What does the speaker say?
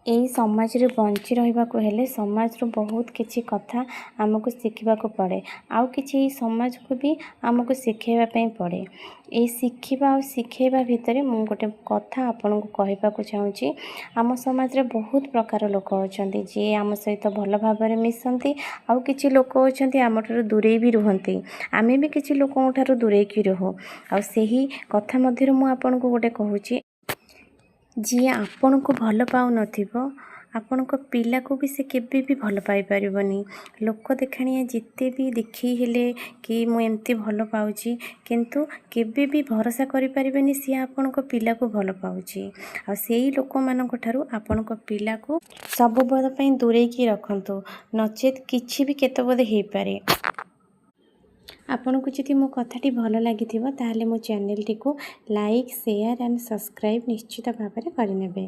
ଏଇ ସମାଜରେ ବଞ୍ଚି ରହିବାକୁ ହେଲେ ସମାଜରୁ ବହୁତ କିଛି କଥା ଆମକୁ ଶିଖିବାକୁ ପଡ଼େ, ଆଉ କିଛି ଏଇ ସମାଜକୁ ବି ଆମକୁ ଶିଖେଇବା ପାଇଁ ପଡ଼େ। ଏଇ ଶିଖିବା ଆଉ ଶିଖେଇବା ଭିତରେ ମୁଁ ଗୋଟେ କଥା ଆପଣଙ୍କୁ କହିବାକୁ ଚାହୁଁଛି। ଆମ ସମାଜରେ ବହୁତ ପ୍ରକାର ଲୋକ ଅଛନ୍ତି, ଯିଏ ଆମ ସହିତ ଭଲ ଭାବରେ ମିଶନ୍ତି, ଆଉ କିଛି ଲୋକ ଅଛନ୍ତି ଆମଠାରୁ ଦୂରେଇ ବି ରୁହନ୍ତି। ଆମେ ବି କିଛି ଲୋକଙ୍କ ଠାରୁ ଦୂରେଇକି ରହୁ। ଆଉ ସେହି କଥା ମଧ୍ୟରୁ ମୁଁ ଆପଣଙ୍କୁ ଗୋଟେ କହୁଛି, ଯିଏ ଆପଣଙ୍କୁ ଭଲ ପାଉନଥିବ, ଆପଣଙ୍କ ପିଲାକୁ ବି ସେ କେବେ ବି ଭଲ ପାଇପାରିବନି। ଲୋକ ଦେଖାଣିଆ ଯେତେ ବି ଦେଖେଇ ହେଲେ କି ମୁଁ ଏମିତି ଭଲ ପାଉଛି, କିନ୍ତୁ କେବେ ବି ଭରସା କରିପାରିବେନି ସିଏ ଆପଣଙ୍କ ପିଲାକୁ ଭଲ ପାଉଛି। ଆଉ ସେଇ ଲୋକମାନଙ୍କ ଠାରୁ ଆପଣଙ୍କ ପିଲାକୁ ସବୁବେଳ ପାଇଁ ଦୂରେଇକି ରଖନ୍ତୁ, ନଚେତ୍ କିଛି ବି କେତେବେଳେ ହେଇପାରେ। ଆପଣଙ୍କୁ ଯଦି ମୋ କଥାଟି ଭଲ ଲାଗିଥିବ, ତାହେଲେ ମୋ ଚ୍ୟାନେଲଟିକୁ ଲାଇକ୍, ସେୟାର ଆଣ୍ଡ ସବସ୍କ୍ରାଇବ୍ ନିଶ୍ଚିତ ଭାବରେ କରିନେବେ।